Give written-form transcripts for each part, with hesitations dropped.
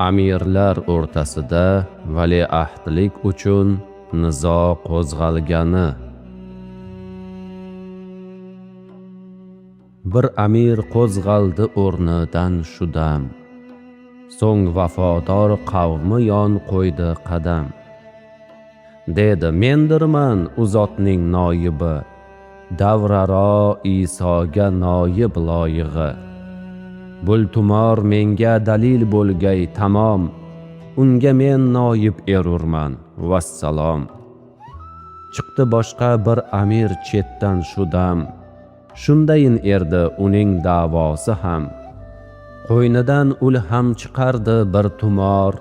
Amirlar o'rtasida valiahdlik uchun nizo qo'zg'algani. Bir amir qo'zg'aldi o'rnidan shu dam, so'ng vafodor qavmi yon qo'ydi qadam. Dedi: mendirman u zotning noyibi, davraro Isoga noyib loyig'i. Bul tumor menga dalil bo'lgay tamom, unga men noyib erurman, vassalom. Chiqdi boshqa bir amir chetdan shu dam, shundayin erdi uning da'vosi ham. Qo'ynidan ul ham chiqardi bir tumor,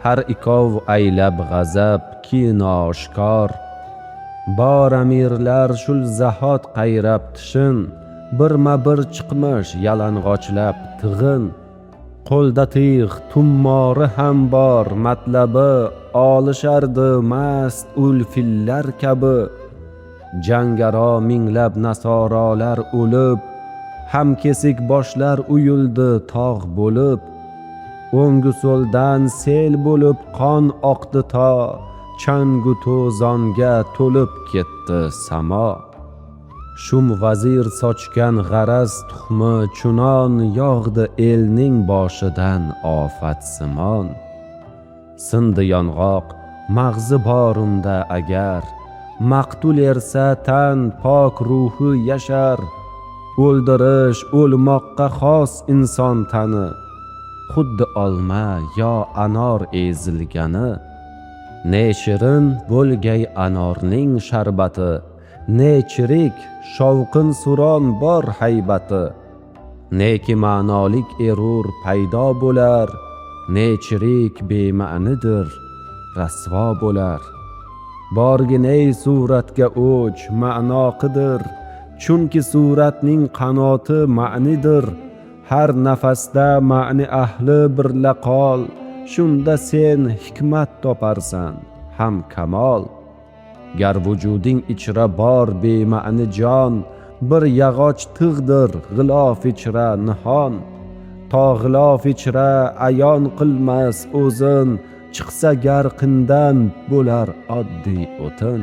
har ikov aylab g'azab ki noshkor. Bor amirlar shul zahot qayrab tishin, birma-bir chiqmish yalang'ochlab tig'in. Qo'lda tig' tummori ham bor matlabi, olishardi mast ul fillar kabi. Jangaro minglab nasorolar o'lib, ham kesik boshlar uyuldi tog' bo'lib. O'ngu so'ldan sel bo'lib qon oqdi to, changu to'zonga to'lib ketdi samo. Shum vazir sochgan g'araz tuxmi chunon, yog'di elning boshidan ofatsimon. Sindi yong'oq, mag'zi bor unda agar, maqtul ersa tan pok ruhi yashar. O'ldirish o'lmoqqa xos inson tani, xuddi olma yo anor ezilgani. Ne shirin bo'lgay anorning sharbati, ne chirik shovqin suron bor haybati. Neki ma'nolik erur paydo bo'lar, ne chirik bema'nidir rasvo bo'lar. Borgin ey suratga o'ch ma'no qidir, chunki suratning qanoti ma'nidir. Har nafasda ma'ni ahli birla qol, shunda sen hikmat toparsan ham kamol. Gar vujuding ichra bor bema'ni jon, bir yog'och tig'dir g'ilof ichra nihon. To g'ilof ichra ayon qilmas o'zin, chiqsa gar qindan bo'lar oddiy o'tin.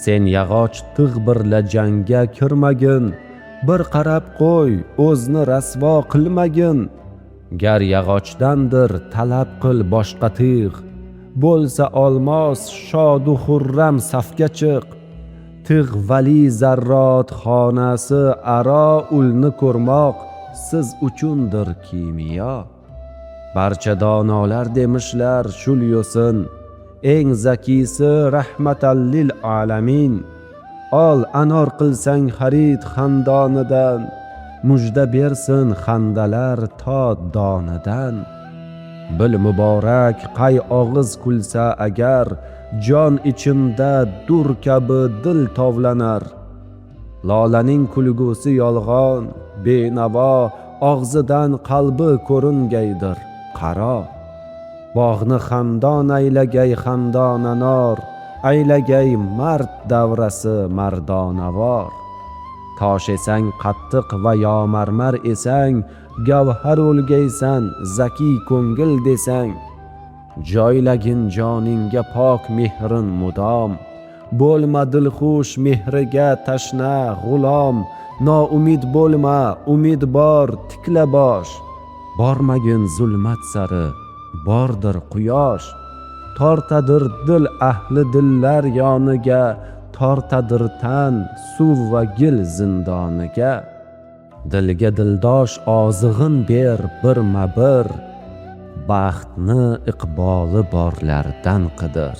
Sen yog'och tig' birla jangga kirmagin, bir qarab qo'y, o'zni rasvo qilmagin. Gar yog'ochdandir talab qil boshqa tig', bo'lsa olmos shodu xurram safga chiq. Tig' vali zarrot xonasi aro ulni ko'rmoq siz uchundir kimiyo. Barcha donolar demishlar shul yo'sin, eng zakisi rahmatallil alamin. Ol anor qilsang xarid xandonidan, mujda bersin xandalar to donidan. Bil muborak qay og'iz kulsa agar, jon ichinda dur kabi dil tovlanar. Lolaning kulgusi yolg'on, benavo, og'zidan qalbi ko'ringaydir qaro. Bog'ni xandon aylagay xandon anor, aylagay mard davrasi mardonavor. Tosh esang qattiq va yo marmar esang, gavhar o'lgaysan zaki ko'ngil desang. Joylagin joningga pok mehrin mudom, bo'lma dilxush mehriga tashna g'ulom. Noumid bo'lma, umid bor, tikla bosh, bormagin zulmat sari, bordir quyosh. Tortadir dil ahli dillar yoniga, tortadir tan suv va gil zindoniga. Dilga dildosh ozig'in ber birma bir, baxtni iqboli borlardan qidir.